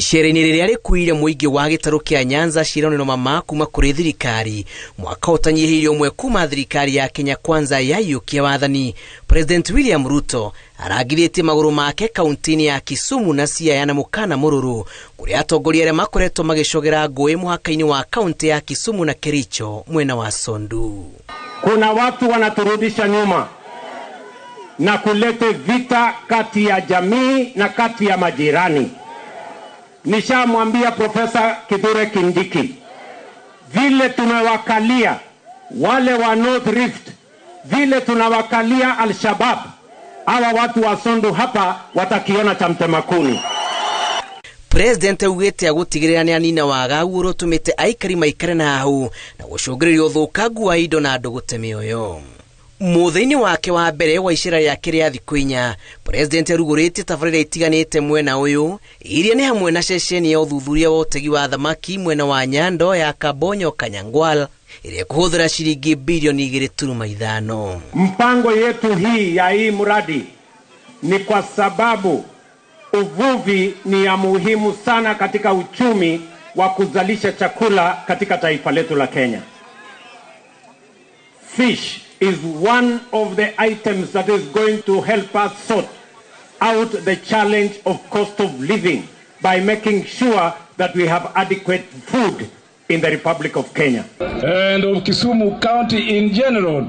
Icera-inĩ rĩrĩa rĩkuire mũingĩ wa gĩtarũ kĩa Nyanza ciĩranĩro mama kuma kũrĩ thirikari mwaka ũtanyihĩire ũmwe kuma thirikari ya Kenya Kwanza yaiyũkia wathani. President William Ruto arangithĩtie magũrũ make kaunti-inĩ ya Kisumu na Siaya na mũkana mũrũrũ kũrĩa atongoria arĩa makoretwo magĩcogera ngũĩ mũhaka-inĩ wa kaunti ya Kisumu na Kericho mwena wa Sondu. Kuna watu wanaturudisha nyuma na kulete vita kati ya jamii na kati ya majirani. Nishamwambia Profesa Kithure Kindiki vile tumewakalia wale wa North Rift, vile tunawakalia Al-Shabaab, hawa watu wa Sondu hapa watakiona cha mtema kuni. President augĩte agũtigĩrĩra nĩ anina wagagu ũrĩa ũtũmĩte aikari maikare na hau na gũcũngĩrĩria ũthũkangu wa indo na andũ gũte mĩoyo. Mũthĩ-inĩ wake wa mbere wa icera rĩake rĩa thikũ inya, President arugũrĩtie tabarĩra itiganĩte mwena ũyũ iria nĩ hamwe na ceceni ya ũthuthuria wa ũtegi wa thamaki mwena wa Nyando ya Kabonyo Kanyangwal ĩrĩa ĩkũhũthĩra ciringi bilioni 2.5. Mpango yetu hii ya hii mradi ni kwa sababu uvuvi ni ya muhimu sana katika uchumi wa kuzalisha chakula katika taifa letu la Kenya. Fish is one of the items that is going to help us sort out the challenge of cost of living by making sure that we have adequate food in the Republic of Kenya. And of Kisumu County in general,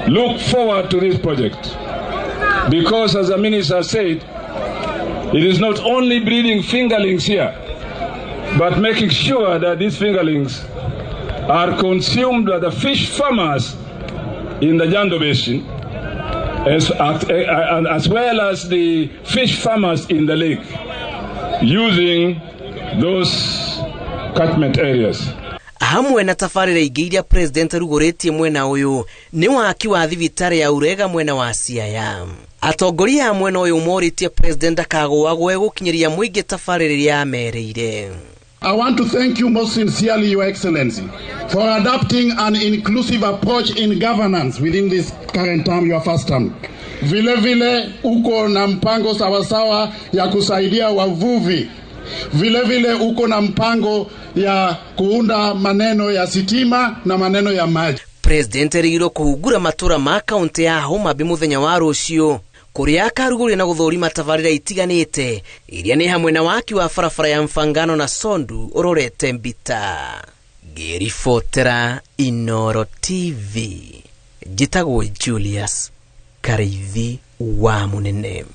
look forward to this project. Because as the minister said, it is not only breeding fingerlings here, but making sure that these fingerlings are consumed by the fish farmers in the Nyando Basin, as well as the fish farmers in the lake, using those catchment areas. Hamwe na tabarĩra ingĩ iria President arugũrĩtie mwena ũyũ nĩ waki wa thibitarĩ ya Urega mwena wa Siaya. Atongoria a mwena ũyũ morĩtie President ndakagũagũe gũkinyĩria mũingĩ tabarĩra ĩrĩa amerĩire. I want to thank you most sincerely, Your Excellency, for adopting an inclusive approach in governance within this current term, your first term. Vile vile uko na mpango sawasawa ya kusaidia wavuvi. Vile vile uko na mpango ya kuunda maneno ya sitima na maneno ya maji. President erĩgĩrĩirwo kũhungura matũra ma kaunti ya Homa Bay mũthenya wa rũciũ kũrĩa akarugũria na gũthũrima tabarĩra itiganĩte iria nĩ hamwe na waki wa barabara ya Mfangano na Sondu ũrorete Mbita. Ngĩribotera Inoro TV, njĩtagwo Julius Karaithi wa Mũnene.